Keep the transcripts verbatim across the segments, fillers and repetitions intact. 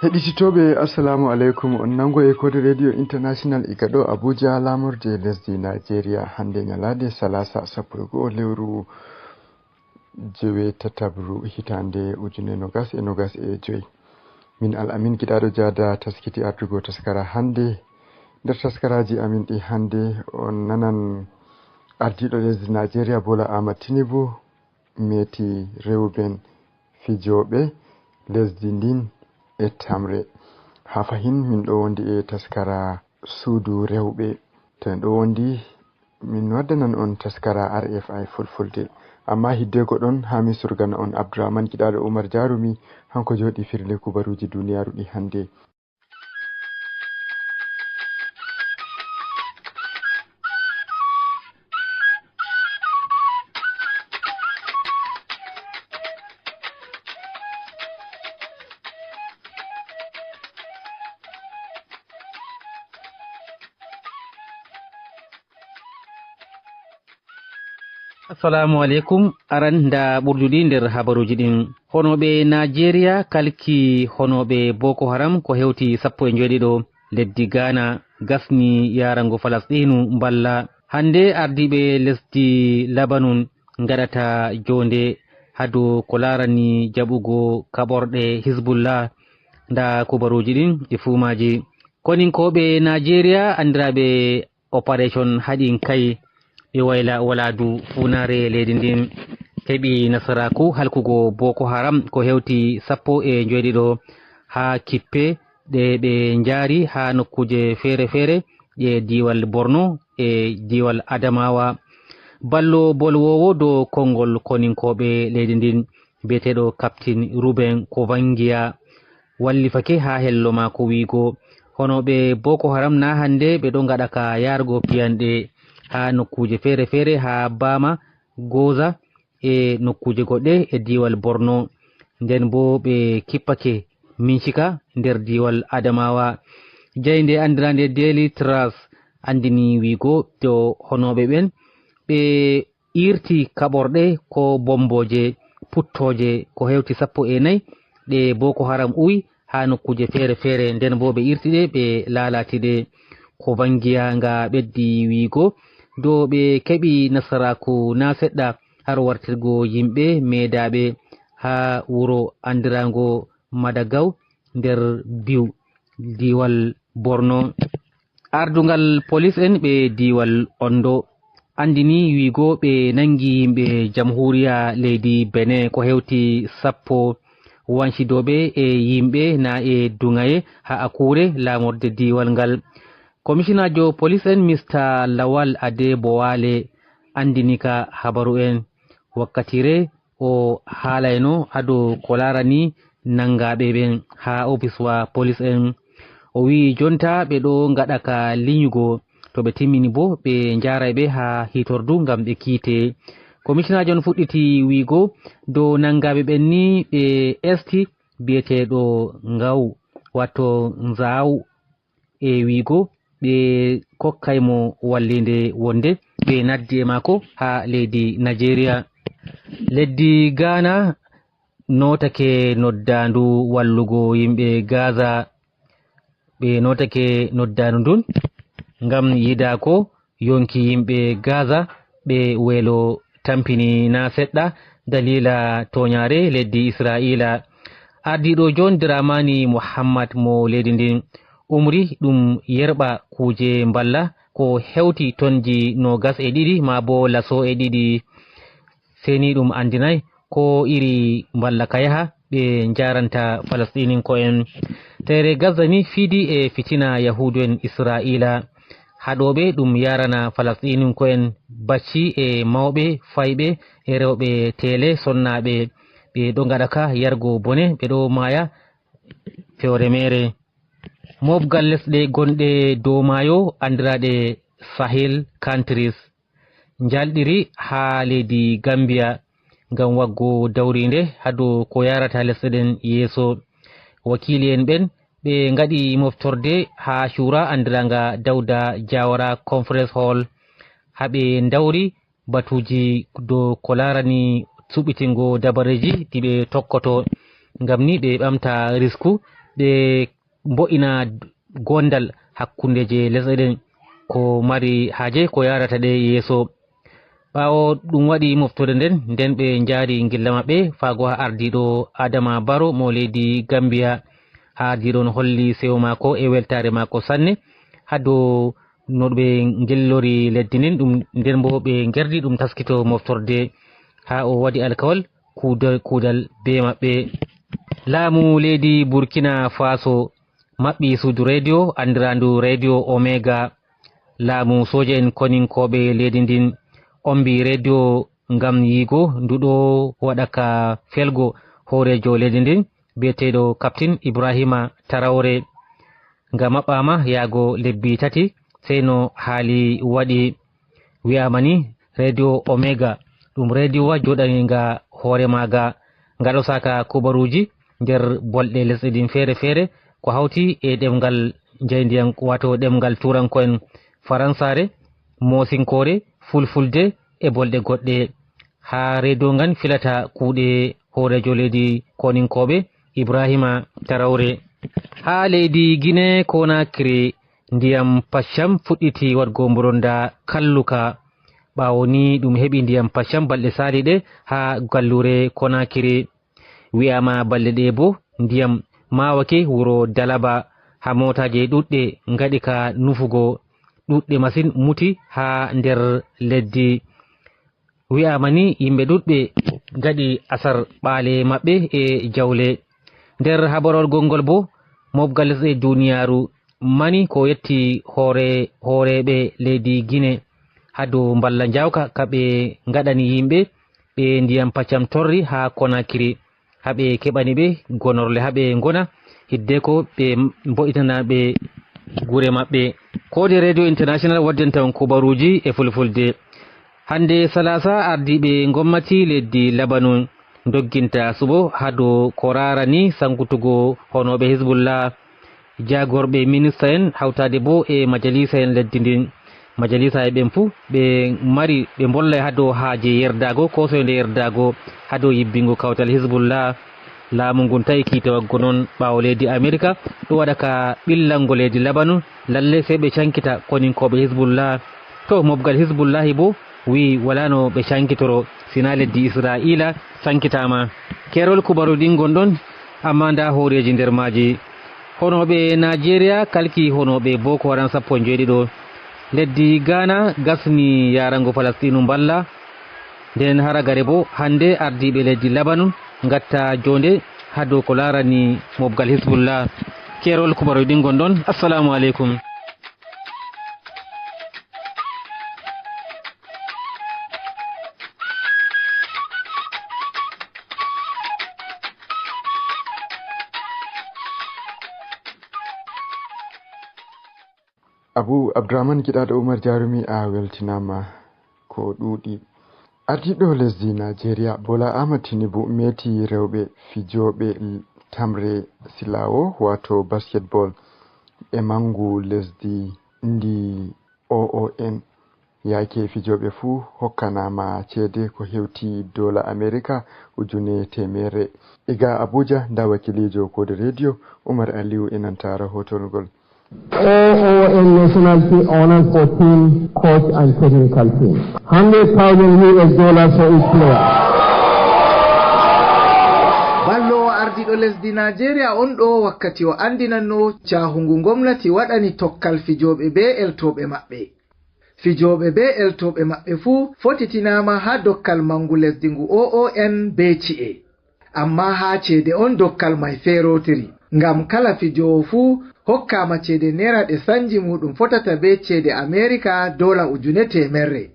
Heɗititooɓe, assalamu aleykum. On nango e kode Radio International iga ɗo Abuja, lamorde lesdi Nigeria, hannde ñalaade salasa sappo e go'o lewru jewe tatabru hitaande ujune nogas e nogas e joy. Min Al Amin Giɗaaɗo Jaada taskiti artugo taskara hannde. Nder taskaraaji amin ɗi hannde, on nanan ardiiɗo lesdi Nigeria Bola Ahmad Tinubu meeti rewɓe fijooɓe lesdi ndin e tamre. Haa fahin min ɗo wondi e taskara suudu rewɓe. To en ɗo wondi, min waddanan on taskara R F I Fulfulde. Amma hiddego ɗon, haa min surgana on Abdourahmane Giɗaaɗo Umar Jarumi, hanko jooɗi firle kubaruuji duniyaaru ɗi hannde. Assalamu aleykum. Aran nda ɓurduɗi nder habaruji ɗin. Honooɓe Najeriya kalki honooɓe Boko Haram ko hewti sappo e njoyɗiɗo. Leddi Ghana gasni yarango Falasɗinu mballa. Hande ardiiɓe lesdi Labanun ngaɗata jonde hado ko larani jaɓugo kaɓorɗe Hizbullah. Nda kubaruji ɗin e fumaji. Koninkooɓe Najeriya andiraaɓe Operation Haɗin Kai ɓe wayla walaadu fuunaare leydi ndin heɓi nasaraaku halkugo Boko Haram ko hewti sappo e njoyɗiɗo haa kippe ɗe ɓe njaari haa nokkuuje feere-feere ɗe diiwal Borno e diiwal Adamawa. Ballo bolwoowo dow konngol koninkooɓe leydi ndin biyeteeɗo Captain Ruben Kovangiya wallifake haa hello maako wiigo honooɓe Boko Haram na hannde ɓe ɗo ngaɗa ka yaargo piyanɗe haa nokkuuje feere-feere haa Bama, Goza e nokkuuje goɗɗe e diiwal Borno. Nden boo ɓe kippake Mincika nder diiwal Adamawa. Jaynde anndirande Daily Trust anndini wiigo to honooɓe ɓen ɓe irti kaɓorɗe ko bombooje puttooje ko hewti sappo e nayi ɗe Boko Haram uwi haa nokkuuje feere-feere, nden boo ɓe irti ɗe, ɓe laalati ɗe. Ko Bangiya nga ɓeddi wiigo dow ɓe keɓi nasaraaku na seɗɗa har wartirgo yimɓe meedaaɓe haa wuro anndiraango Madagaw nder Biw, diiwal Borno. Ardungal polis en ɓe diiwal Ondo anndini wiigo ɓe nangi yimɓe jamhuriya leydi Benin ko hewti sappo wancitooɓe e yimɓe na e Duŋaye haa Akuure laamorde diiwal ngal. Komishinaajo polis en Mister Lawal Adebowale anndini ka habaru en wakkatire o haalayno ado ko laarani nangaaɓe ɓen haa ofiswa polis en. O wi'i jonta ɓe ɗo ngaɗa ka linyugo, to ɓe timmini boo ɓe njaaray ɓe haa hiitordu ngam ɓe kiite. Komishinaajo on fuɗɗiti wi'igo dow nangaaɓe ɓen ni ɓe esti biyeteeɗo Ngaw, wato Nzaaw, e wiigo ɓe kokkay mo wallinde wonde ɓe naddi e maako haa leydi Nigeria. Leddi Ghana nootake noddaandu wallugo yimɓe Gaza. Ɓe nootake noddaandu ndun ngam yiidaako yonki yimɓe Gaza ɓe weelo tampini na seɗɗa daliila tooñaare leddi Isra'iila. Ardiiɗo John Dramani Muhammad mo leydi ndin umri ɗum yerɓa kuuje mballa ko hewti tonji noogas e ɗiɗi maa boo laso e ɗiɗi. Seni ɗum anndinay ko iri mballa ka yaha ɓe njaranta Falasɗininko'en. Tayre Gaza ni fiidi e fitina Yahuudu'en Isra'iila. Haɗooɓe ɗum yarana Falasɗininko'en bacci e mawɓe fayɓe e rewɓe teele sonnaaɓe. Ɓe ɗo ngaɗa ka yargo bone, ɓe ɗo maaya fewre meere. Mooɓgal lesɗe gonɗe dow maayo anndiraaɗe Sahel countries njalɗiri haa leydi Gambia ngam waggo dawriinde haa dow ko yaarata lesɗe ɗen yeeso. Wakiili'en ɓen ɓe ngaɗi moftorde haa cuura anndiraanga Dawda Jawara Conference Hall haa ɓe ndawri batuuji dow ko laarani suɓɓitingo dabareeji ɗi ɓe tokkoto ngam ni ɓe ɓamta risku ɗe mbo'ina gondal hakkundeeje lesɗe ɗen, ko mari haaje ko yaarata ɗe yeeso. Ɓaawo ɗum waɗi moftoode nden, nden ɓe njaari ngilla maɓɓe faago haa ardiiɗo Adama Baro mo leydi Gambiya. Haa ardiiɗo on holli sewo maako e weltaare maako sanne, haa dow no ɓe ngellori leddi ndin, ɗum, nden bo ɓe ngerdi ɗum taskito moftorde, haa o waɗi alkawal kuuda-, kuudal bee maɓɓe. Laamu leydi Burkina Faso maɓɓi suudu reediyo anndirandu Reediyo Omega. Laamu sooja'en koninkooɓe leydi ndin ombi reediyo ngam yiigo ndu ɗo waɗa ka felgo hooreejo leydi ndin bi'eteeɗo Kaptin Ibrahima Tarawre. Nga maɓɓaama yaago lebbi tati, sey no haali waɗi. Wi'aama ni, Reediyo Omega ɗum reediyowa jooɗaniinga hoore maaga. Nga ɗosaaka kubaruuji nder bolɗe lesɗe ɗin feere-feere, ko hawti e ɗemngal jaayndiyan-, waato ɗemngal tuuranko'en, faransaare, moosinkoore, fulfulde e bolɗe goɗɗe. Haa reediyo ngan filata kuuɗe hooreejo leydi koninkooɓe, Ibrahima Tarawre. Haa leydi Gine Konakiri, ndiyam paccam fuɗɗiti waɗgo mboronda kalluka. Ɓaawo ni ɗum heɓi ndiyam paccam balɗe saaliɗe haa galluure Konakiri. Wi'aama balɗe ɗe bo, ndiyam maawake wuro Dalaba, haa mootaaje ɗuɗɗe ngaɗi ka nufugo, ɗuɗɗe masin muti haa nder leddi. Wi'aama ni yimɓe ɗuɗɓe ngaɗi asar ɓaale maɓɓe e jawle. Nder habarorgol ngol bo, mobgal lesɗe duniyaaru mani ko yetti hoore-, hooreeɓe leydi Gine haa dow mballa njaawka ka ɓe ngaɗani yimɓe ɓe ndiyam paccam torri haa Konakiri, haa ɓe keɓani ɓe gonorle haa ɓe ngona, hiddeko ɓe mbo'itana ɓe gure maɓɓe. Koode Radio International waddanta on kubaruuji e fulfulde. Hannde salaasa, ardiiɓe ngomnati leydi Labanun dogginta suɓo haa dow ko raarani sankutugo honooɓe Hizbullah. Jaagorɓe minista en hawtaade bo e majalisa en leddi ndin. Majalisa e ɓen fuu ɓe mari, ɓe mbollay haa dow haaje yerdaago, koosoynde yerdaago haa dow yibbingo kawtal Hizbullah. Laamu ngun tawi kiitewaggo non ɓaawo leydi Amerika ɗo waɗa ka ɓillango leydi Labanun. Lalle sey ɓe cankita koninkooɓe Hizbullah. To, mobgal Hizbullahi bo wi'i walaa no ɓe cankitoro, sinaa leddi Isra'iila sankitaama. Keerol kubaru ɗin ngon ɗon, ammaa ndaa hooreeji nder maaji. Honooɓe Naajeeriya kalki honooɓe Boko Haram sappo e njoweɗiɗo. Leddi Gaana gasni yaarango Falastiinu mballa. Nden haragare bo, hannde ardiiɓe leddi Labanun ngatta joonde haa dow ko laarani mobgal Hizbullah. Keerol kubaru ɗin ngon ɗon. Assalaamu aleykum. Abu Abdurrahman, giɗaaɗo Umar Jarumi, a weltinaama ko ɗuuɗi. Ardiiɗo lesdi Najeriya, Bola Ahmad Tinubu, meeti rewɓe fijooɓe l-, tamre silaawo, waato basketball, e mangu lesdi ndi O O N. Yaake fijooɓe fuu hokkanaama ceede ko hewti dola Amerika ujune teemerre. Iga Abuja, nda wakiliijo Koode Radio, Umar Aliyu, e nanta rahotonugol. O O N national team honors fourteen coach and technical team. Hundred thousand U S dollars for each player. Ballowo ardiiɗo lesdi Najeriya on ɗo wakkati o andinanno cahungu ngomnati waɗani tokkal fijooɓe be eltooɓe maɓɓe. Fijooɓe be eltooɓe maɓɓe fuu fotitinaama haa dokkal mangu lesdi ngu O O N be ci'e. Ammaa haa ceede on dokkal may feerotiri, ngam kala fijoowo fuu hokkaama ceede neera ɗe sanji muuɗum fotata be ceede Amerika dola ujune teemerre.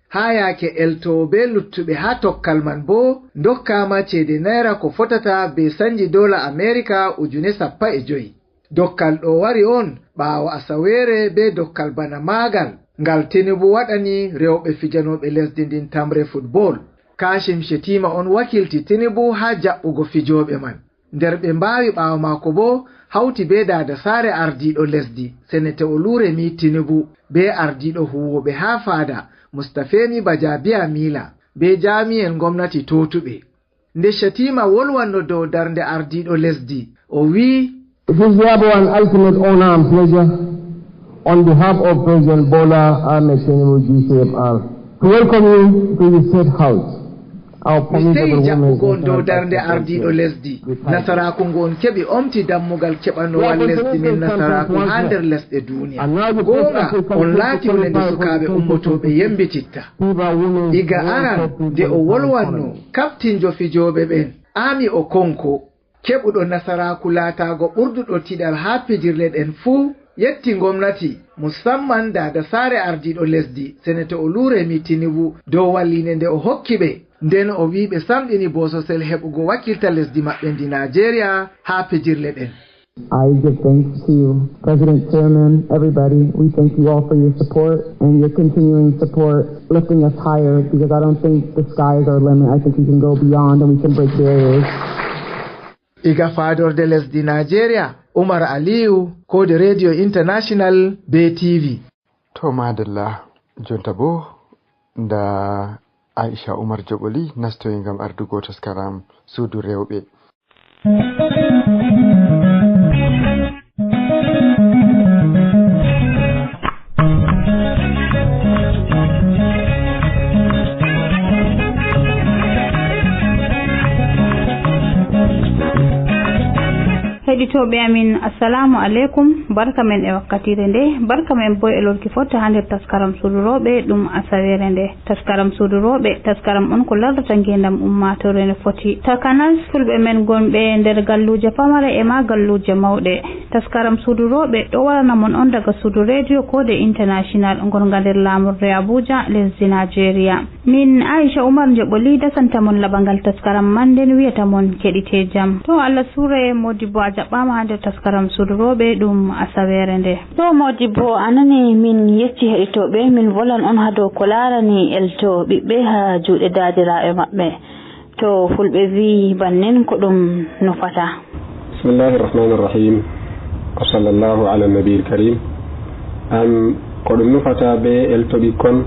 Haa yaake eltoowo be luttuɓe haa tokkal man boo ndokkaama ceede neera ko fotata be sanji dola Amerika ujune sappo e jowi. Dokkal ɗo wari on ɓaawo asaweere bee dokkal bana maagal, ngal Tinubu waɗani rewɓe fijanooɓe lesdi ndin tamre football. Kashim Shettima on wakilti Tinubu haa jaɓɓugo fijooɓe man. Nder ɓe mbaawi ɓaawo maako boo hawti bee daada saare ardiiɗo lesdi, Senator Oluremi Tinubu, bee ardiiɗo huuwooɓe haa faada, Mustafemi Bajabiamila, bee jaami'en ngomnati tootuɓe. Nde Shatima wolwanno dow darnde ardiiɗo lesdi, o wi'i, It is therefore an ultimate honor and pleasure on behalf of President Bola Ahmed Tinubu G C F R to welcome you to the State House. Our mi formidable seyi women jaɓɓugo on dow darnde ardiiɗo lesdi. Nasaraaku ngu on keɓi omti dammugal keɓanowal lesdi min nasaraaku haa nder lesɗe duuniya. Goonga, on laati wonande sukaaɓe ummotooɓe yembititta. Iga aran nde o wolwanno kaptinjo fijooɓe ɓen, Ami Okonko, keɓuɗo nasaraaku laataago ɓurduɗo tiiɗal haa pijirle ɗen fuu, yetti ngomnati, musamman daada saare ardiiɗo lesdi, Senator Oluremi Tinubu, dow walliinde nde o hokki ɓe. Nden o wi'i ɓe samɗini bososel heɓugo wakilta lesdi maɓɓe ndi Naajeeriya haa pijirle ɗen. I give thanks to you, President, Chairman, everybody. We thank you all for your support and your continuing support, lifting us higher, because I don't think the sky is our limit. I think we can go beyond and we can break barriers. Iga faadorde lesdi Naajeeriya, Umar Aliyu, koode Radio International bee T V. To madalla, jonta boo nda Aisha Umar Joɓoli nastoyi ngam ardugo taskaram suudu rewɓe. Heɗitooɓe amin, assalamu aleykum. Barka men e wakkatiire nde. Barka men boo e lorki fotta haa nder taskaram suudu rewɓe ɗum asaweere nde. Taskaram suudu rewɓe, taskaram on ko larata ngeendam ummaatoore no foti. Takanas fulɓe men gonɓe nder galluuje pamare e ma galluuje mawɗe. Taskaram suudu rewɓe ɗo warana mon on daga suudu reediyo Koode International ngonga nder laamorde Abuja, lesdi Naajeeriya. Min Aisha Umar Njoɓoli dasanta mon laɓangal taskaram man nden wi'ata mon keɗite jam. To Allah suure, Modibbo a jaɓɓaama haa nder taskaram suudu rewɓe ɗum asaweere nde. To Modibbo, a nani min yecci heɗitooɓe min volan on haa dow ko laarani elto ɓiɓɓe haa juuɗe daadiraaɓe maɓɓe. To fulɓe vi'i bannin ko ɗum nufata? Bismillahi rahmani rahim. Wa sallallahu ala nabiyil karim. Am, ko ɗum nufata bee elto ɓikkon,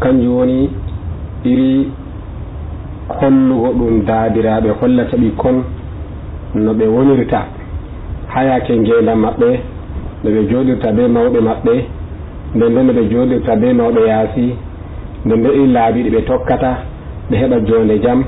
kanjum woni iri hollugo ɗum daadiraaɓe hollata ɓikkon no ɓe wonirta haa yaake ngeendam maɓɓe, no ɓe jooɗirta bee mawɓe maɓɓe, nden nden no ɓe jooɗirta bee mawɓe yaasi, nden nden iri laabi ɗi ɓe tokkata, ɓe heɓa joonde jam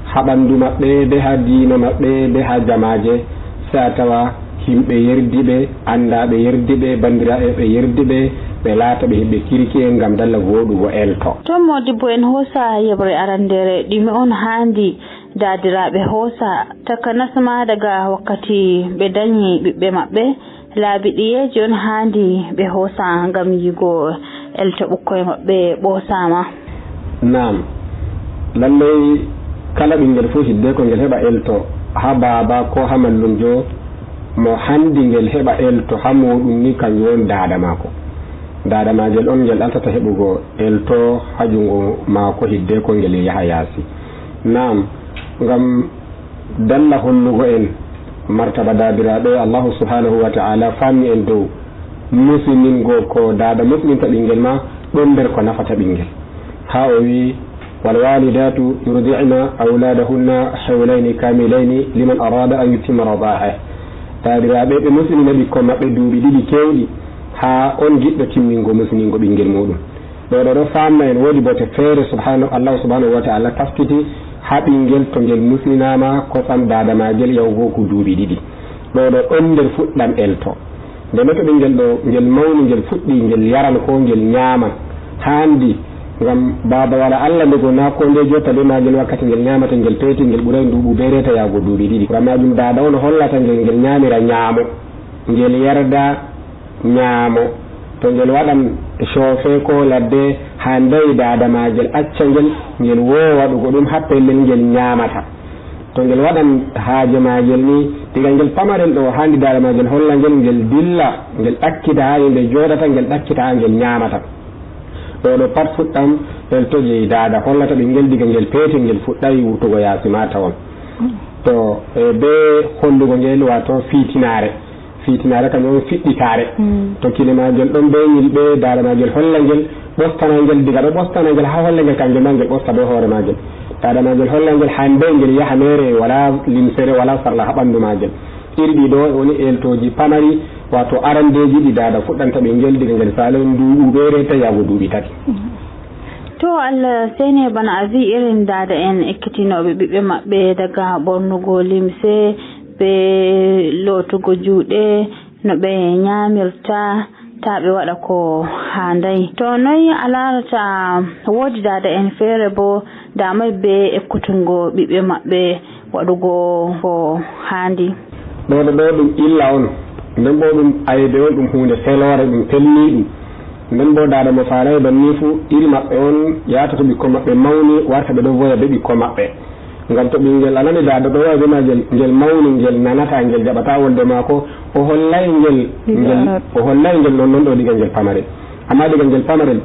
haa ɓanndu maɓɓe, bee haa diina maɓɓe, bee haa jamaaje, sey a tawa yimɓe yerdi ɓe, anndaaɓe yerdi ɓe, banndiraaɓe ɓe yerdi ɓe, ɓe laata ɓe yimɓe kirki'en ngam dalla vooɗugo elto. To Modibbo en hoosa yeɓre arandeere, ɗume on haandi daadiraaɓe hoosa, takanas ma daga wakkati ɓe danyi ɓiɓɓe maɓɓe? Laabi ɗiyeeji on haandi ɓe hoosa ngam yi'ugo elto ɓukkoy maɓɓe ɓoosaama? Naam, lallay kala ɓinngel fuu hiddeko ngel heɓa elto haa baaba koo haa mallumjo mo haandi ngel heɓa elto haa muuɗum ni kanjum woni daada maako. Daada maagel on ngel ɗaɗata heɓugo elto haa junngo maako hiddeko ngel yaha yaasi. Naam, ngam dalla hollugo en martaba daabiraaɓe, Allahu subhanahu wa ta'ala faamni en dow musiningo ko daada musininta ɓinngel ma ɗon nder ko nafata ɓinngel. Haa o wi'i, "Wal walidatu yurdi'na awladahunna hawlayni kamilayni liman arada an yutimma rada'ah." Daabiraaɓe ɓe musinina ɓikkon maɓɓe duuɓi ɗiɗi keewɗi haa on giɗɗo timmingo musiningo ɓinngel muuɗum. Ɗo ɗo ɗo faamna en woodi bote feere subhanahu, Allah subhanahu wa ta'ala taskiti haa ɓinngel to ngel musinaama kosam daada maagel yahugo ko duuɓi ɗiɗi. Ɗo ɗo ɗon nder fuɗɗam elto. Nde meto ɓinngel ɗo ngel mawni, ngel fuɗɗi, ngel yaran ko ngel ñaaman. Haandi ngam baaba wala Allah ndego naa ko nde jotta bee maagel wakkati ngel ñaamata ngel peeti, ngel ɓuray nduuɓu bee reeta yahugo duuɓi ɗiɗi. Ngam maajum daada on hollata ngel, ngel ñaamira ñaamo, ngel yarda ñaamo. To ngel waɗan coofe koo ladde, haanday daada maagel acca ngel, ngel woowa waɗugo ɗum haa pellel ngel ñaamata. To ngel waɗan haaje maagel ni, diga ngel pamarel ɗo, haandi daada maagel holla ngel, ngel dilla, ngel ɗakkita haa yimɓe jooɗata, ngel ɗakkita haa ngel ñaamata. Ɗo ɗo pat fuɗɗam elto jey daada hollata ɓinngel diga ngel peetel, ngel fuɗɗay wurtugo yaasi ma tawon. To, e, bee hollugo ngel, waato fiitinaare. Fiitinaare kanjum on fiɗɗitaare. Mm. To kine maagel ɗon bee yimɓe, daada maagel holla ngel, ɓostana ngel, diga ɗo ɓostana ngel haa holla ngel kanjum ma ngel ɓosta bee hoore maagel. Daada maagel holla ngel haanday ngel yaha meere, walaa limsere, walaa sarla haa ɓanndu maagel. Iri ɗi ɗo woni eltooji pamari, wato arandeeji ɗi daada fuɗɗanta ɓinngel diga ngel saalay nduuɓu ɓeere ta yaago duuɓi tati. To Allah sene bana a vi irin daada en ekkitinooɓe ɓiɓɓe maɓɓe daga ɓornugo limse be lootugo juuɗe no ɓe nyaamirta ta ɓe waɗa ko haanday. To noy a laarata woodi daada en feere bo damay be ekkutungo ɓiɓɓe maɓɓe waɗugo ko haandi. Ɗo ɗo ɗo ɗum illa on, nden bo ɗum aybe on, ɗum huunde feloore, ɗum pelniiɗum. Nden bo daada mo faalay banni fu, iri maɓɓe on yaata to ɓikkon maɓɓe mawni, warta ɓe ɗo voya be ɓikkon maɓɓe. Ngam to ɓinngel a nani daada ɗo voya be maagel, ngel mawni, ngel nanata, ngel jaɓata wolde maako, o hollay ngel, ngel, o hollay ngel non non ɗo diga ngel pamarel. Amma diga ngel pamarel,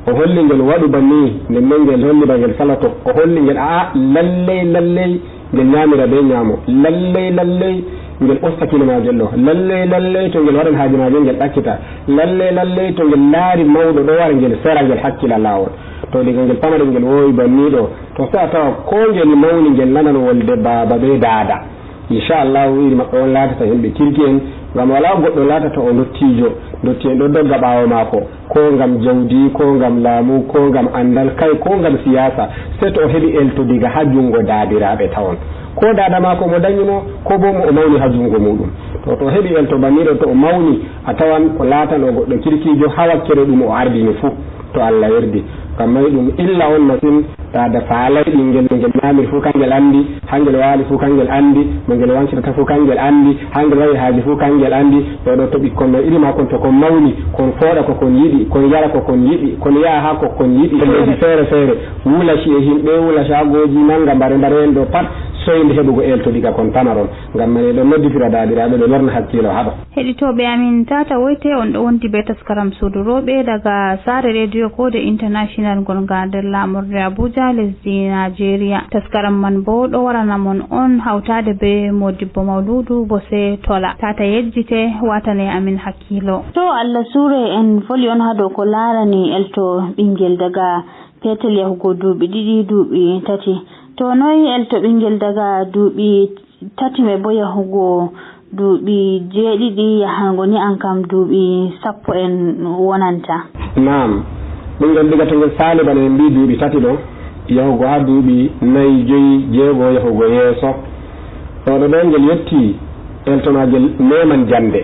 o holli ngel waɗu banni, nden non ngel holli ba ngel salato. O holli ngel, a'a, lalley, lalley, ngel nyaamira be nyaamo. Lalley, lalley, ngel ɓosta kine maagel ɗo. Lalley, lalley, to ngel waɗan haaje maagel, ngel ɗakkita. Lalley, lalley, to ngel laari mawɗo ɗo wara, ngel sera, ngel hakkila laawol. To diga ngel pamarel ngel wowi banni ɗo, to sey a tawa ko ngel mawni, ngel nanan wolde baaba be daada. Inchallahu, iri maɓɓe on laatata himɓe kirki en, ngam walaa goɗɗo laatata o ndottiijo, ndotti en ɗo dogga ɓaawo maako, ko ngam jawdi, ko ngam laamu, ko ngam anndal, kay ko ngam siyaasa, sey to o heɓi elto diga haa junngo daabiraaɓe tawon. Ko daada maako mo danyi mo, ko boo mo o mawni haa junngo muuɗum. To, to o heɓi elto banni ɗo, to o mawni, a tawan o laatano goɗɗo kirkiijo haa wakkere ɗum o ardini fuu. To Allah yerdi. Ngam may ɗum illa on masin, daada faalay ɓinngel, no ngel nyaamir fuu kangel anndi, haa ngel waali fuu kangel anndi, mo ngel wancitata fuu kangel anndi, haa ngel waɗi haaje fuu kangel anndi. Ɗo ɗo to ɓikkon no iri maakon to kon mawni, kon fooɗa ko kon yiɗi, kon yara ko kon yiɗi, kon yaha haa ko kon yiɗi. Pelleeji feere feere, wula ci'e himɓe, wula caagooji, nannga mbare mbare en ɗo pat, soynde heɓugo elto diga kon pamaron. Ngam man en ɗon nodditira daabiraaɓe ɓe lorna hakkiilo haɓa. Heɗitooɓe amin, tata woyte on ɗo wondi be taskaram suudu rooɓe daga saare rediyo Koode International ngonga nder laamorde Abuja, lesdi Nigeria. Taskaram man bo ɗo warana mon on hawtaade be Modibbo Mawluudu Bose Tola. Tata yejjite, watane amin hakkiilo. To Allah suure en foli on haa dow ko laarani elto ɓinngel daga peetel yahugo duuɓi ɗiɗi, duuɓi tati. To noy elto ɓinngel daga duuɓi tati may bo yahugo duuɓi jeeɗiɗi yahango ni an kam duuɓi sappo en wonanta? Naam, ɓinngel diga to ngel saali bana en mbi duuɓi tati ɗo, yahugo haa duuɓi nayi, joyi, jeego, yahugo yeeso. Ɗo ɗo ɗo ngel yotti elto maagel meman jannde.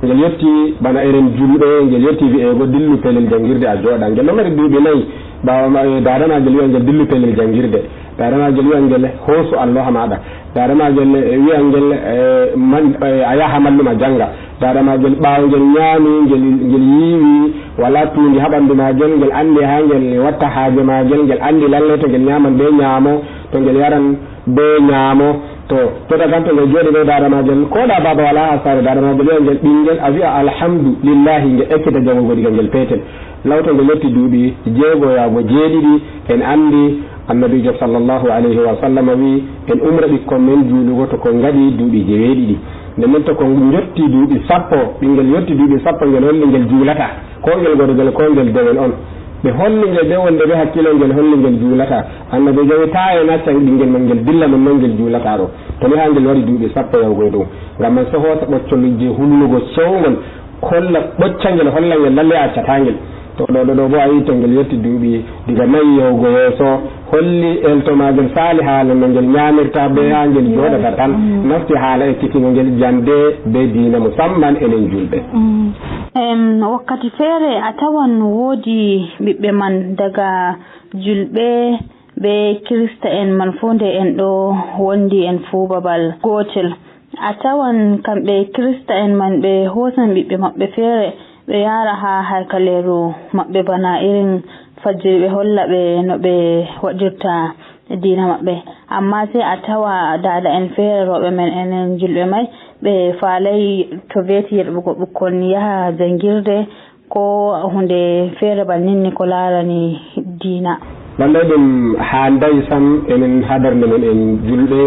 Ngel yotti bana eren julɓe, ngel yotti wi'eego dillu pellel janngirde a jooɗa. Ngel ɗo mari duuɓi nayi, ɓaawo ma, eh, daada maagel wi'a ngel dillu pellel janngirde. Daada maagel wi'a ngel hoosu alloha maaɗa. Daada maagel, eh, wi'a ngel, eh, man, eh, a yaha mallum a jannga. Daada maagel ɓaawo ngel nyaami, ngel, ngel yiiwi, walaa tuundi haa ɓanndu maagel, ngel anndi haa ngel watta haaje maagel, ngel anndi lallay to ngel nyaaman bee nyaamo, to ngel yaran bee nyaamo. To, to ɗagan to ngel jooɗi bee daada maagel, ko da baaba walaa haa saare, daada maagel wi'a ngel ɓinngel, a wi'a alhamdu lillahi, ngel ekkita jaŋugo diga ngel peetel. Law to ngel yotti duuɓi jeego yaago jeeɗiɗi, en anndi Annabiijo sallallahu alayhi wa sallam wi'i, en umra ɓikkon men juulugo to kon ngaɗi duuɓi jeeɗiɗi. Nden non to kon njotti duuɓi sappo, ɓinngel yotti duuɓi sappo, ngel holli ngel juulataa. Ko ngel gorgel, ko ngel dewel on. Ɓe holli ngel be wonde be hakkiilo, ngel holli ngel juulataa. Annabiijo wi'i, taa en acca ɓinngel man ngel dilla non non ngel juulataa ɗo. To ni haa ngel wari duuɓi sappo yahugo e dow. Ngam man sey hoosa ɓoccol je hulnugo cewngol, holla ɓocca ngel, holla ngel lalle accataa ngel. To ɗo, ɗo, ɗo bo a yi'i to ngel yotti duuɓi diga nayi yahugo yeeso, holli elto maagel saali haala no ngel nyaamirta be haa ngel jooɗata tan, nasti haala ekkitingo ngel jande be diina, musamman enen julɓe. Mm. Em, wakkati feere a tawan woodi ɓiɓɓe man daga julɓe be Kirista en man fuu nde en ɗo wondi en fuu babal gootel. A tawan kamɓe Kirista en man ɓe hoosan ɓiɓɓe maɓɓe feere ɓe yaara haa haykaleeru maɓɓe bana irin fajjiri ɓe holla ɓe no ɓe waɗirta diina maɓɓe. Ammaa sey a tawa daada en feere rooɓe men enen julɓe may ɓe faalay to weeti yeɗɓugo ɓukkon yaha janngirde ko huunde feere bannin ni ko laarani diina. Lallay ɗum haanday sam enen haa darnde men en julɓe,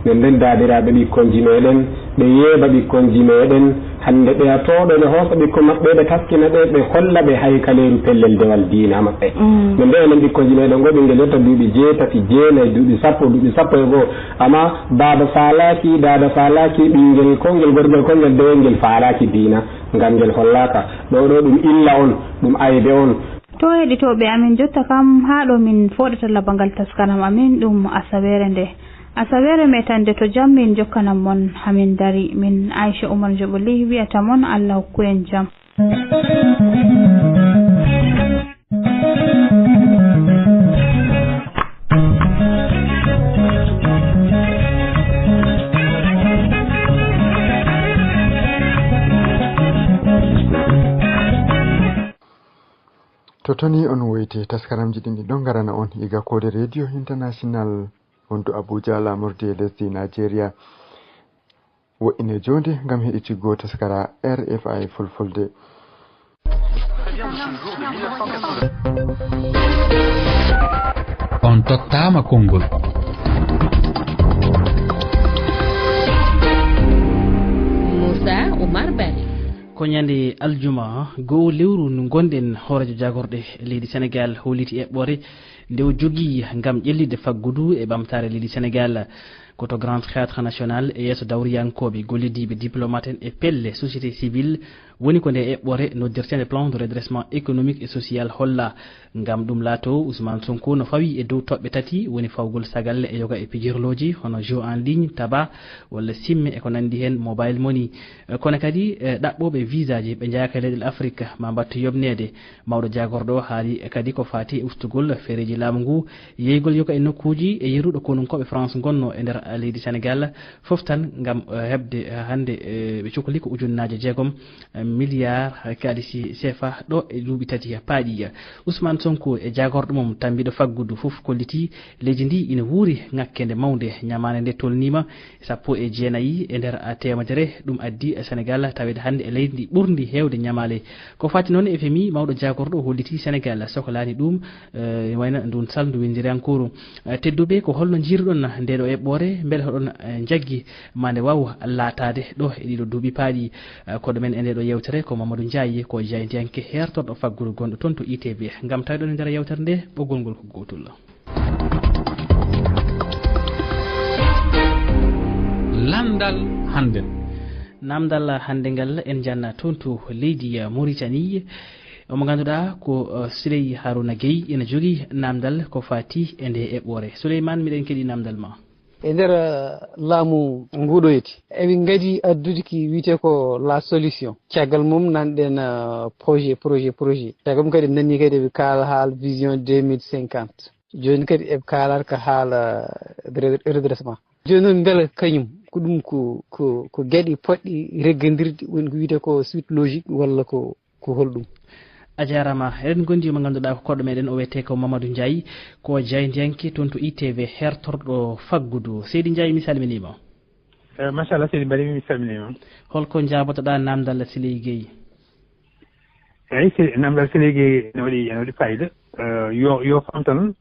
nden nden daabiraaɓe ɓikkonji meeɗen, ɓe yeeba ɓikkonji meeɗen, Hannde ɓeya tooɗo ene hoosa ɓikkon maɓɓe, ɓe taskina ɓe, ɓe holla ɓe haykaleeru pellel dewal diina maɓɓe. Mm. Min mbiya enen ɓikkonji meɗen ngo ɓinngel yotta duuɓi jeetati, jeenayi, duuɓi sappo, duuɓi sappo e goo. Amma baaba faalaaki, daada faalaaki, ɓinngel konngel gorgel konngel dewel ngel faalaaki diina, ngam ngel hollaaka. Ɗo ɗo ɗum illa on, ɗum aybe on. To heɗitooɓe amin jotta kam, haa ɗo min fooɗata labangal taskaram amin ɗum asaweere nde. Asaweere meetande to jam min jokkanan mon hamin dari. Min Aisha Umar Joɓo Lih wi'ata mon Allah hokku en jam. To toni on woyti taskaramji ɗin ɗi ɗon ngarana on iga koode Radio International wondu Abuja, lamorde lesdi Nigeria. Wo'ine jonde ngam heɗitigo taskara R F I Fulfulde. On tottama konngol. Moussa Oumar Barry. Ko ñande aljuma goo lewru ndu ngonɗen, hooreejo jaagorɗe leydi Senegaal holliti eɓɓoore nde o jogii ngam ƴellitde faggudu e ɓamtaare leydi Senegaal. Ko to Grand Théâtre National e yeeso dawriyankooɓe, gollidiiɓe, diplomate en e pelle société civile woni ko nde eɓɓoore noddirteende plan de redressement économique et social holla. Ngam ɗum laatoo, Ousmane Sonko no fawii e dow toɓɓe tati, woni fawgol sagalle e yoga e pijirlooji hono jeu en ligne, taba walla simme e ko nanndi heen, mobile money. Kono kadi ɗaɓɓooɓe visaaji ɓe njaaka e leyɗeele Afrik maa mbattu yoɓneede. Mawɗo jaagorɗo o haali kadi ko faati e ustugol feereeji laamu ngu, yeeygol yoga e nokkuuji e yeruɗo konunkooɓe France ngonnoo e nder leydi Senegaal, fof tan ngam heɓde hannde ɓe cokli ko ujunnaaje jeegom milliard kaalisi C F A ɗo e duuɓi tati paaɗi. Ousmane Sonko e jaagorɗo mum tammbiiɗo faggudu fof kollitii leydi ndi ina wuuri ŋakkeende mawnde, ñamaande nde tolniima sappo e jeenayi e nder teemedere. Ɗum addi Senegaal taweede hannde e leydi ndi ɓurndi heewde ñamaale. Ko faati noon e F M I, mawɗo jaagorɗo o hollitii Senegaal soklaani ɗum, ene wayno ndun salndu winndirankooru. Tedduɓe, ko holno njiiruɗon ndeeɗo eɓɓoore? Mbele hoɗon njaggi ma nde waaw laataade ɗo e ɗiɗo duuɓi paaɗi? Koɗo men e ndeeɗo yewtere ko Mamadou Ndiaye, ko jaayndiyanke heertorɗo faggudu gonɗo toon to I T V. Ngam tawde on e nder yewtere nde, ɓoggol ngol ko gootol. Lanndal hannden. Namdal hannde ngal en janna toon to leydi Mauritanie. Omo ngannduɗaa ko Siley Haruna Gueye ina jogii namdal ko faati e nde eɓɓoore. Souleymane, miɗen keɗi namdal ma. E nder laamu nguɗoyti, eɓe ngadi addude ki wiyetee ko la solution. Caggal mum nanɗen projet, projet, projet. Caggal mum kadi en nanii kadi eɓe kaala haala vision deux mille cinquante. Jooni kadi eɓe kaalata ko haala redressement. Jooni noon mbela kañum ko ɗum ko ko ko geɗe poɗɗe reggandirde, woni ko wiyetee ko suite logique walla ko ko holɗum? A jaaraama. Eɗen ngondi mo ngannduɗaa ko koɗo meɗen, o wiyetee ko Mamadou Ndiaye, ko jaayndiyanke toon to I T V, hertorɗo faggudu. Seydi Ndiaye, mi salminiima. Eyi, machallah, seydi Barry, mi salminiima. Holko njaabotoɗaa namdal Siley Gueye? Eyi, namdal Siley Gueye ene waɗi, ene waɗi fayida. Yo yo faam tan,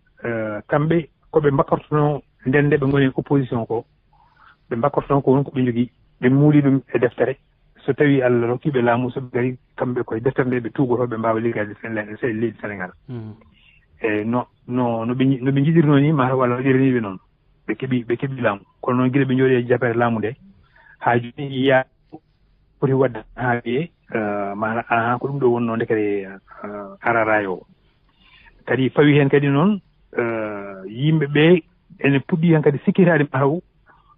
kamɓe ko ɓe mbakkortonoo nden nde ɓe ngoni e opposition ko, ɓe mbakkortonoo ko won ko ɓe njogii, ɓe muuli ɗum e deftere. So tawii Allah rokkii ɓe laamu, so ɓe ngarii kamɓe koye deftere nde ɓe tuugotoo, ɓe mbaawa liggaade leydi Senegaal. Eyi, no no no ɓe no ɓe njiɗirnoo nii, mataw Allah waɗirii ɓe noon. Ɓe keɓii ɓe keɓii laamu, kono noon gila ɓe njooɗii e jappeere laamu ndee haa jooni yiyaa foti waɗde haa wiyee maana ahan ko ɗum ɗo wonnoo ndekere araraay o. Kadi fawii heen kadi noon yimɓe ɓee ene puɗɗii heen kadi sikkitaade mataw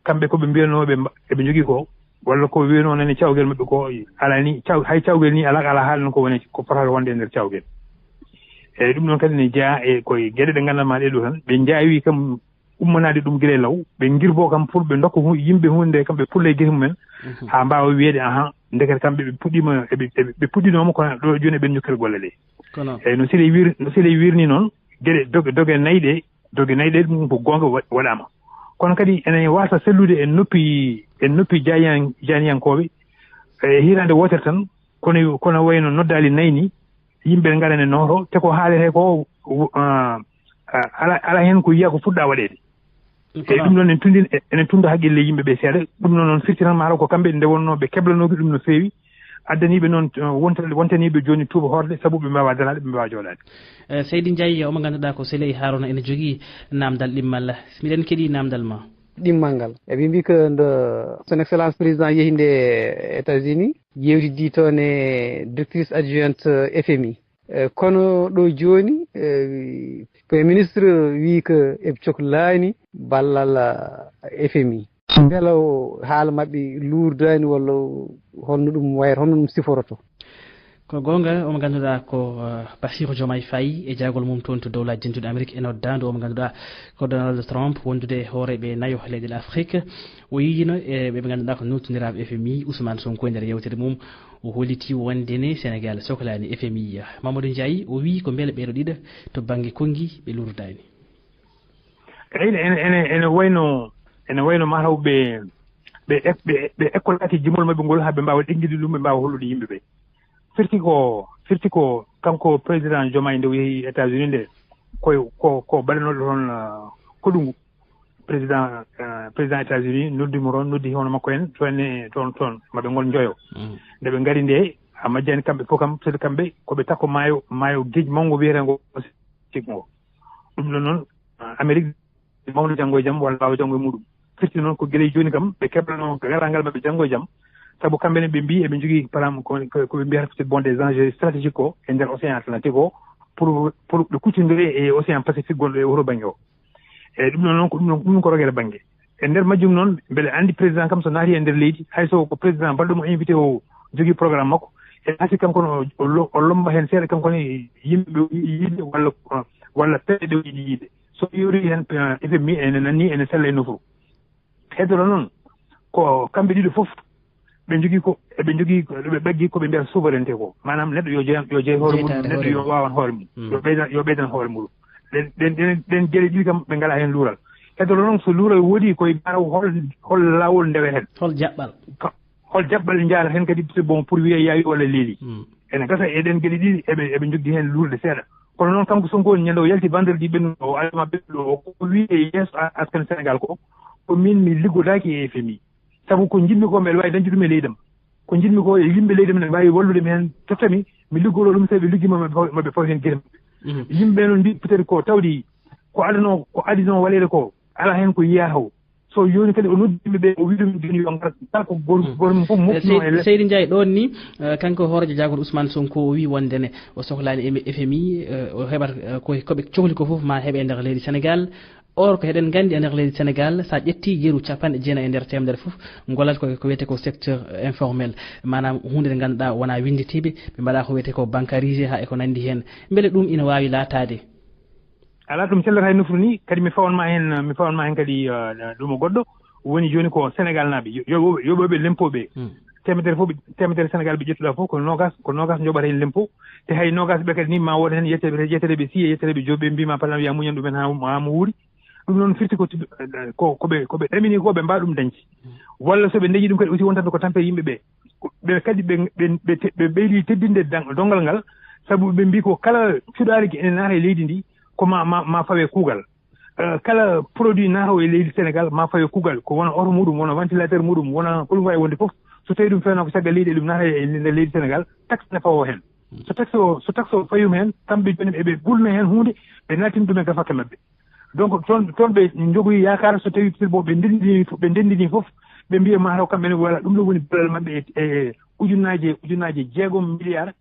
kamɓe ko ɓe mbiyanoo ɓe eɓe njogii ko, walla ko wiyanoo nani cawgel maɓɓe ko alaa ni caw hay cawgel ni alaa alaa haalno ko woni ko fotata wonde e nder cawgel. Eyi, ɗum noon kadi ne jeyaa e koye geɗe ɗe nganndanmaa ɗee ɗoo tan ɓe njaawii kam ummanaade ɗum gila e law, ɓe ngirbo kam pour ɓe ndokka yimɓe huunde nde kamɓe pulla e gese mumen haa mbaawa wiyeede ahan ndekete kamɓe ɓe puɗɗiima eɓe ɓe puɗɗinooma kono ɗo jooni eɓen njokkira golle ɗee. Eyi, no Siley wir no Siley wirnii noon geɗe doge doge nayi ɗee doge nayi ɗee ɗum ko goonga waɗaama. Kono kadi ene waasa sellude e noppi e noppi jaayan jaaniyankooɓe e hitaande wootere tan kono kono wayno noddaali nayi nii yimɓe ngara ne nooto te ko haaletee ko alaa alaa heen ko yiyaa ko fuɗɗaa waɗeede. Eyi, ɗum noon ene tunndin ene tunnda haqqille yimɓe ɓee seeɗa. Ɗum noon noon firti tan mataw ko kamɓe nde wonnoo ɓe keblanooki ɗum no feewi. Addaniiɓe noon, eh, wonta-, wontaniiɓe jooni tuuba hoorde, sabu ɓe mbaawaa daraade, ɓe mbaawaa jooɗaade. Eh, Seydi Ndiaye, omo ngannduɗaa ko Seley Harouna ene jogii naamndal ɗimmal. Miɗen keɗii naamndal ma. Ɗimmal ngal. Eɓe mbiyi ko ndo son excellence président yehi nde États-Unis, yewtidi toon e directrice adjointe F M I. Eh, kono ɗo jooni, eh, Premier ministre wii ko eɓe coklaani ballal, ah, F M I. Mbela o haala maɓɓe luurdaani walla holno ɗum wayata, holno ɗum siforoto? Ko goonga, omo ngannduɗaa ko, eh, Bassirou Diomaye Faye e jaagol mum toon to Dowlaaji Dentuɗi Amerik e noddaandu omo ngannduɗaa ko Donald Trump wondude e hooreeɓe nayo leyɗe Afrik. O yiyiino e ɓe ɓe ngannduɗaa ko noddiraaɓe F M I, Ousmane Sonko e nder yewtere mum. O holliti wonde ne Senegal soklaani F M I. Mamadou Ndiaye, o wii ko mbele ɓeeɗo ɗiɗo to bannge konngi ɓe luurdaani. Eyyi, ene, ene, ene wayno, ene wayno mataw ɓe, ɓe ek-, ɓe, ɓe ekkolaaki jimol maɓɓe ngol haa ɓe mbaawa ɗeŋŋude ɗum, ɓe mbaawa hollude yimɓe ɓe. Firti ko, firti ko kanko président Diomaye nde o yehi États-Unis nde, ko, ko, ko baɗanooɗo toon, ah, koɗungu. Président, ah, président États-Unis noddi mo toon, noddi hono makko en, toon e, toon, toon, maɓe ngol njoyo. Mm. Nde ɓe ngari nde, a majjani kamɓe fof kam, sabi kamɓe ko ɓe takko maayo, maayo geej mawngo wiyeteengo Pacifique ngo. Ɗum ɗon noon, ah, Amérique mawna janngo e jam walla waawa janngo e muɗum. Firti noon ko gila e jooni kam, ɓe keblano garaangal maɓɓe janngo e jam. Sabu kamɓe ne ɓe mbii eɓe njogii, par exemple, ko, ko, ko ɓe mbiyata ko c'est bon des enjeux stratégiques ko e nder océan Atlantique o, pour, pour ɓe kuccondire e océan Pacifique gonɗo e oto bannge o. Eyyi, ɗum ɗon noon ko ɗum ɗon, ɗum ko rogere bannge. E nder majjum noon, mbeɗa anndi président kam so naati e nder leydi, hay so ko président baɗɗo mo invité o jogii programme makko, ene haasi kanko ne o, o lo-, o lomba heen seeɗa kanko ne yimɓe ɓe o yiɗi yiide walla, walla peɗe ɗe o yiɗi yiide. So yorii heen, eh, F M I ene nanni, ene sella e nofru. Heddoro noon, ko kamɓe ɗiɗo fof ɓe njogii ko, eɓe njogii ko, ɓe ɓaggii ko ɓe mbiyata souveraineté ko. Maanaam neɗɗo yo jeyan, yo jey hoore mum, jeytaade neɗɗo hoore yo mum, waawan hoore mum. Mm. Yo ɓeydan, yo ɓeydan hoore mum. Ɗen, ɗen, ɗen, ɗen geɗe ɗiɗi kam ɓe ngalaa heen luural. Heddoro noon so luural woodii koye mbaɗa hol, hol laawol ndewe heen. Hol jaɓɓal? Ka-, hol jaɓɓal njaara heen kadi, c'est bon, pour wiya yaawi walla leeli. Mm. Ene gasa e ɗen geɗe ɗiɗi eɓe, eɓe njogii heen luurde seeɗa. Kono noon kanko Sonko woni ñande o yalti vendredi ɓennuɗo o, alama ɓennuɗo o, ko wiyi e yeeso a-, askan Sénégal ko, ko min mi liggodaaki e F M I. Sabu ko njiɗmi ko mbeɗa waawi dañde ɗum e leydam. Ko njiɗmi ko e yimɓe leydam ne mbaawi wallude mi heen, tottami, mi liggoro ɗum, so ɓe liggima maɓe paw-, maɓe paw heen gere maɓɓe. Mhm. Yimɓe noon mbi peut-être ko tawde ko adano, ko adino waɗeede ko, alaa heen ko yiyaa taw. So jooni kadi o noddi yimɓe ɓe, o wii ɗum jooni yo ngar, kala ko gooto, mm, gooto mum fof, eh, moftuno Seydi, e les. Seydi Ndiaye, ɗoon ni, eh, kanko hooreejo jaagol Ousmane Sonko o wii wonde ne o sohlaani M-, F M I, eh, o heɓat, eh, ko, ko ɓe cohli ko fof ma heɓe e nder leydi Sénégal. Or ko eɗen nganndi e nder leydi Sénégal, so a ƴettii yeru capanɗe jeenayi e nder teemedere fof, ngolat ko, ko wiyetee ko secteur, eh, informel, maanaam huunde nde ngannduɗaa wonaa winnditiiɓe, ɓe mbaɗa ko wiyetee ko bancarisé haa e ko nanndi heen. Mbele ɗum ina waawi laataade? Alaa, ɗum sellata e nofru ni, kadi mi fawan ma heen, mi fawan ma heen kadi, eh, ɗum o goɗɗo. Woni jooni ko Sénégal naaɓe, yo-, yo-, yoɓooɓe lempo ɓe. Hmm. Teemedere fof ɓe, teemedere Sénégal ɓe ƴettuɗaa fof ko noogaas, ko noogaas njoɓata heen lempo. Te hay noogaas ɓe kadi ni ma wood heen yetteeɓe, yetteeɓe six, yetteeɓe joy, ɓe mbiima par exemple ya muñan ɗumen haa, haa mo wuuri. Ɗum noon firti ko, ko, ko ɓe, ko ɓe ɗamini ko ɓe mbaa ɗum dañde. Hmm. Walla so ɓe dañi ɗum kadi aussi wontande ko tampere yimɓe ɓe. Ko ɓe kadi ɓe, ɓe, ɓe te-, ɓe ɓeydi teddinde dan-, donngal ngal, sabu ɓe mbii ko kala cuɗaali ene naata e leydi ndi, ko ma, ma, ma fawe kuugal. Eh, kala produit naatoowo e leydi Sénégal ma fawe kuugal, ko wona oto muɗum, wona ventilateur muɗum, wona ko ɗum wawi wonde fof, so tawi ɗum feewnaama ko caggal leydi, e ɗum naata e nder leydi Sénégal, taxe ne fawoo heen. So taxe o, so taxe o fawiima heen, kamɓe jooni eɓe gulme heen huunde, ɓe nattina ɗum e gafaka maɓɓe. Donc toon, toon ɓe njogoyi yaakaar, so tawi c'est bon ɓe ndenndini, ɓe ndenndini fof, ɓe mbiya mataw kamɓe ne, voilà, ɗum ɗo woni ballal maɓɓe e, e ujunnaaje, ujunnaaje jeegom milliard.